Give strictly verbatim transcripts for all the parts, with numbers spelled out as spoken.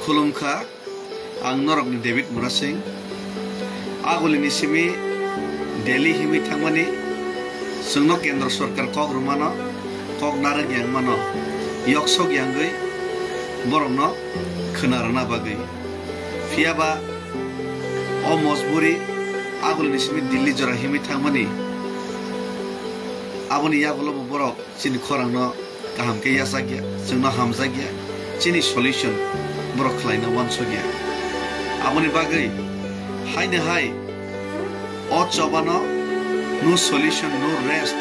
Khulumkha, ang norokni David Murasing. Agulini simi Delhi himwi thangmani, chwngno Kendra Sorkar kok rwmano, kok narwk yang mano, yoksok yangwi borokno khwna rwna bagwi. Phiyaba o mojburi agulini simi Delhi jora himwi thangmani, aboni yagulobo borok chini khorangno kaham khe yachakya, chwngno hamjakya, chini solution borok khlaina uansukya. Aboni bagwi haino hai o chobano no solution, no rest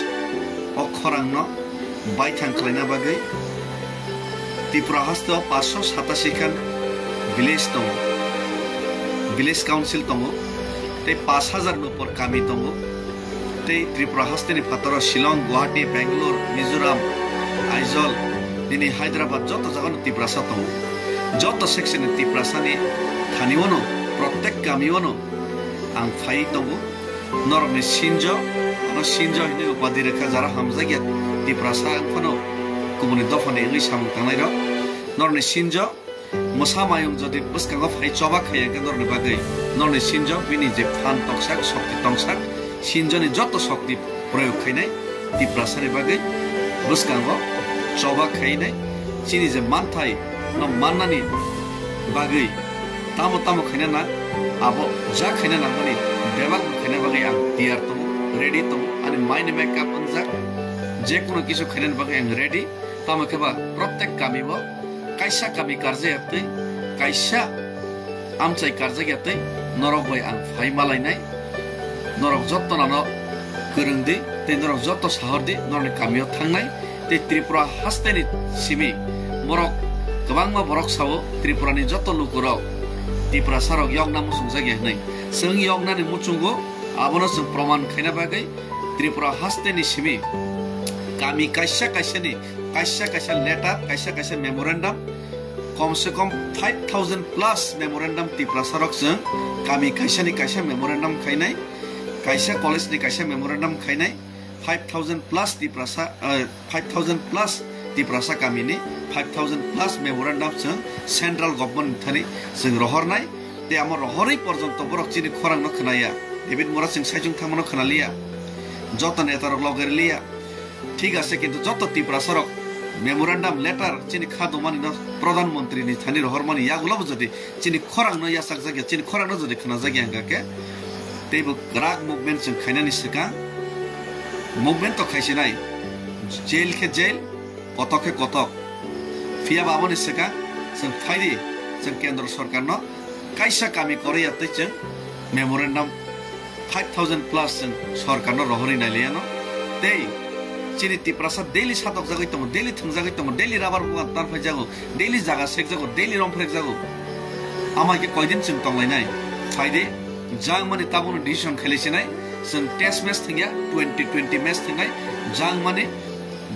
o khorangno baithang khlaina bagwi Tripura haste o paanch sho satashi khan village tongo, village council tongo, tei paanch hajar ni upor kami tongo. Tei Tripura hasteni phataro Shillong, Guwahati, Bangalore, Mizoram, Aizawl, nini Hyderabad joto jagano Tiprasa tongo. Joto section ni Tiprasani thani wano, protek kami wano ang phai tongo. Norokni sinjo, ano sinjo hinwi upadi rwkha jara hamjakya Tiprasa wngphano kubuni dophani wngwi samung tangnairok. Norokni sinjo, Mwsa mayung jodi bwskango phai choba khai hwnkhe norokni bagwi, norokni sinjo bini je phan tongsak, shokti tongsak, sinjoni joto shokti proyog khainai Tiprasani bagwi bwskango choba khainai. Chini je manthai no mannani bagwi tamo tamo khaina nang, abo ja khaina nangmani bebak no khaina bagwi ang tiyar tongo, ready tongo, ani mind make up wngjak, je kono kisu khainani bagwi ang ready. Tamo khe ba protek kami o kaisa kami karjak ya twi, kaisa amchai karjak ya twi norok bai ang phai malainai. Norok jotto nano kwrwng di tei norok jotto sahor di norokni kami o thangnai. Tei Tripura hasteni simi borok kwbangma borok sao Tripura ni jotto lukurok Tiprasa rok yokna muchungjak ya hwnwi. Chwng yoknani muchungo, abono chwng proman khaina bagwi Tripura hasteni simi kami kaisa kaisani kaisa kaisa letter, kaisa kaisa memorandum, kom se kom five thousand plus memorandum Tiprasa rok chwng kami kaisani kaisa memorandum khainai, kaisa college ni kaisa memorandum khainai, five thousand plus Tiprasa, eh, five thousand plus Tiprasa kamini five thousand plus memorandum chwng central government ni thani chwng rohornai. Tei amo rohorwi porjonto borok chini khorangno khwnaya. David Murasing saichung thangmano khwnaliya. Joto netarok loge riliya. Thik ase, kintu joto Tiprasarok memorandum letter chini kha dongmani no Pradhan Mantri ni thani rohormani yagulobo jodi chini khorangno yachakjakya, chini khorangno jodi khwnajakya hwnkha khe, teibo kwrak movement chwng khainani swkang, movement to khaisinai, jail khe jail, kotok khe kotok. Phiya ba aboni swkang chwng phaidi, chwng Kendra Sorkarno kaisa kami koroi ya tei chwng memorandum five thousand plus chwng Sorkarno rohorwi nailiyano. Tei chini Tiprasa daily satokjagwi tongo, daily thwngjagwi tongo, daily rubber bugan tarphaijago, daily jaga sekjago, daily romphrekjago. Amai khe koidin chwng tonglainai? Phaidi, jang mani tabukno decision khailaisinai, chwng test match thwngya, twenty twenty match thwngnai, jang mani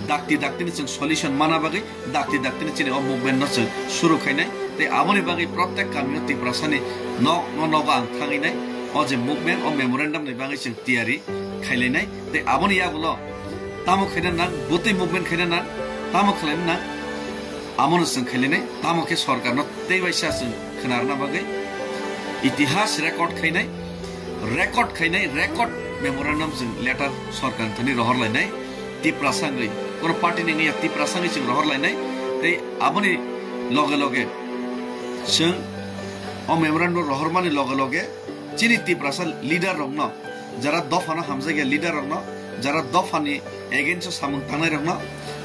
dakti daktini chwng solution mana bagwi dakti daktini chini o movement no chwng suru khainai. Tei aboni bagwi protek kamio Tiprasani nok no nogo ang thangwi nai, o je movement, o memorandum ni bagwi chwng tiyari khailainai. Tei aboni yagulo tamo khaina nang, bwtwi movement khaina nang, tamo khlaina nang, amono chwng khailainai. Tamo khe Sorkarno tei waisa chwng khwnarna bagwi itihas record khainai, record khainai, record memorandum chwng letter Sorkar thani rohor lainai. Tiprasa wngwi, kono party ni wngya, Tiprasa wngwi chwng rohor lainai. Tei aboni loge loge chwng o memorandum rohormani loge loge chini Tiprasa leader rokno, jara dophano hamjakya leader rokno, jara dophani against o samung tangnai rokno,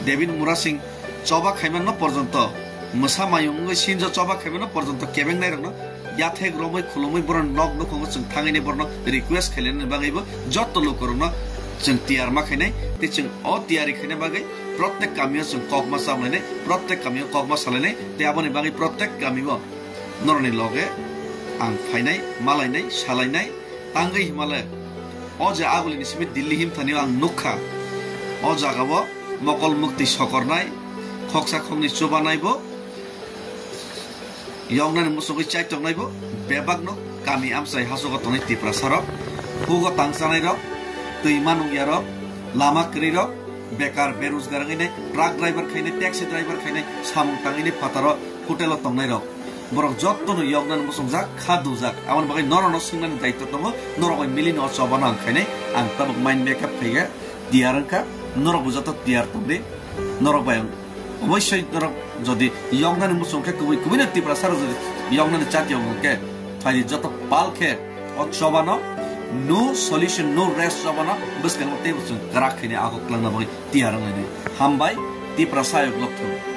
David Murasing choba khaimano porjonto, mwsa mayung wngwi sinjo choba khaimano porjonto kebengnai rokno yathek romwi khulumwi borok nok nukhungo chwng thangwi borno request khailani bagwi bo jotto lukurokno chwng tiyar ma khainai. Tei chwng o tiyari khaina bagwi protek kamio chwng kokma chamlainai, protek kamio kokma salainai. Tei aboni bagwi protek kamio norokni loge ang phainai, malainai, salainai. Tangwi himale o je agulini simi Delhi himthanio ang nukha, o jagao mokol muktwi sokornai, khoksa khoknwi chubanai bo, yoknani muchungwi chaitok naibo bebakno kami amchai hasogo tongnai Tiprasarok, hugo tangchanairok, twi manungyarok, lama kwrwirok, bekar berojgar wngwi nai, truck driver khainai, taxi driver khainai, samung tangwini phataro hotelo tongnairok. Borok jotono yoknani muchungjak, kha dujak. Aboni bagwi norokno swngnani daitto tongo, norok bai milino o chobano ang khainai. Ang tabuk mind makeup khaiga, tiyar wngkha, norokbo joto tiyar tongdi. Norok bai ang obossoi norok jodi yoknani muchung khe kubui kubuino Tiprasa rok jodi yoknani chatiyong hwnkhe, phaidi joto pal khe o chobano no solution, no rest chobano bwskango teibo chwng kwrak khainai, agok twlangna bagwi tiyar wnglainai. Hambai, Tiprasa ayuk lokthung.